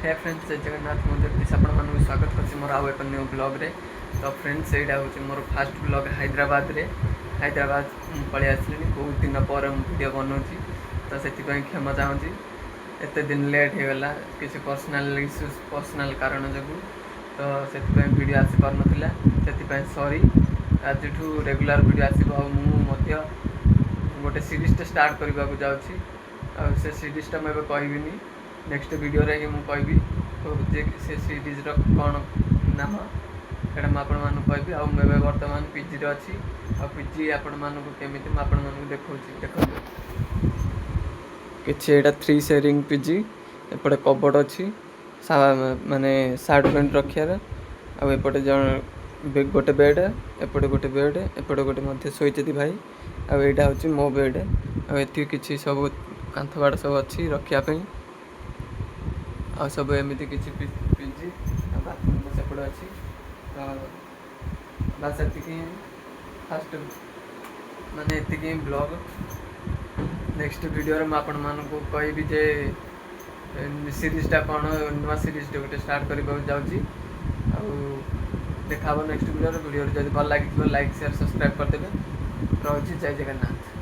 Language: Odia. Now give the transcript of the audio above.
ହେ ଫ୍ରେଣ୍ଡସ୍, ଜୟ ଜଗନ୍ନାଥ। ମୁଁ ଜଗଦୀଶ, ଆପଣମାନଙ୍କୁ ସ୍ୱାଗତ କରୁଛି ମୋର ଆଉ ଏକ ନ୍ୟୁ ବ୍ଲଗ୍ରେ। ତ ଫ୍ରେଣ୍ଡସ୍, ଏଇଟା ହେଉଛି ମୋର ଫାଷ୍ଟ ବ୍ଲଗ୍ ହାଇଦ୍ରାବାଦରେ। ହାଇଦ୍ରାବାଦ ମୁଁ ପଳେଇ ଆସିଲିଣି। ବହୁତ ଦିନ ପରେ ମୁଁ ଭିଡ଼ିଓ ବନାଉଛି, ତ ସେଥିପାଇଁ କ୍ଷମା ଚାହୁଁଛି। ଏତେ ଦିନ ଲେଟ୍ ହେଇଗଲା କିଛି ପର୍ସନାଲ୍ ଇସ୍ୟୁସ୍, ପର୍ସନାଲ୍ କାରଣ ଯୋଗୁଁ। ତ ସେଥିପାଇଁ ଭିଡ଼ିଓ ଆସିପାରୁନଥିଲା, ସେଥିପାଇଁ ସରି। ଆଜିଠୁ ରେଗୁଲାର ଭିଡ଼ିଓ ଆସିବ। ଆଉ ମୁଁ ମଧ୍ୟ ଗୋଟେ ସିରିଜ୍ଟେ ଷ୍ଟାର୍ଟ କରିବାକୁ ଯାଉଛି। ଆଉ ସେ ସିରିଜ୍ଟା ମୁଁ ଏବେ କହିବିନି, ନେକ୍ସଟ ଭିଡ଼ିଓରେ ହିଁ ମୁଁ କହିବି ଯେ ସେ ସିରିଜ୍ର କ'ଣ ନାମ, ସେଇଟା ମୁଁ ଆପଣମାନଙ୍କୁ କହିବି। ଆଉ ମୁଁ ଏବେ ବର୍ତ୍ତମାନ ପିଜିରେ ଅଛି। ଆଉ ପିଜି ଆପଣମାନଙ୍କୁ କେମିତି, ମୁଁ ଆପଣମାନଙ୍କୁ ଦେଖାଉଛି, ଦେଖନ୍ତୁ କିଛି। ଏଇଟା ଥ୍ରୀ ସେୟାରିଂ ପିଜି। ଏପଟେ କବର୍ଡ଼ ଅଛି, ମାନେ ସାର୍ଟ ପ୍ୟାଣ୍ଟ ରଖିବାର। ଆଉ ଏପଟେ ଜଣେ ଗୋଟେ ବେଡ଼୍, ଏପଟେ ଗୋଟେ ବେଡ଼୍, ଏପଟେ ଗୋଟେ ମଧ୍ୟ ଶୋଇଛନ୍ତି ଭାଇ। ଆଉ ଏଇଟା ହେଉଛି ମୋ ବେଡ଼୍। ଆଉ ଏଠି କିଛି ସବୁ କାନ୍ଥ ବାଡ଼ ସବୁ ଅଛି ରଖିବା ପାଇଁ। ଆଉ ସବୁ ଏମିତି କିଛି ପିଜି। ଆଉ ବାଥରୁମ୍ ତ ସେପଟେ ଅଛି। ତ ବାସ୍, ଏତିକି ହିଁ ଫାଷ୍ଟ, ମାନେ ଏତିକି ହିଁ ବ୍ଲଗ୍। ନେକ୍ସଟ ଭିଡ଼ିଓରେ ମୁଁ ଆପଣମାନଙ୍କୁ କହିବି ଯେ ସିରିଜ୍ଟା କ'ଣ। ନୂଆ ସିରିଜ୍ଟେ ଗୋଟେ ଷ୍ଟାର୍ଟ କରିବାକୁ ଯାଉଛି। ଆଉ ଦେଖା ହେବ ନେକ୍ସଟ ଭିଡ଼ିଓରେ। ଭିଡ଼ିଓରେ ଯଦି ଭଲ ଲାଗିଥିବ, ଲାଇକ୍, ସେୟାର, ସବସ୍କ୍ରାଇବ୍ କରିଦେବେ। ରହୁଛି, ଜୟ ଜଗନ୍ନାଥ।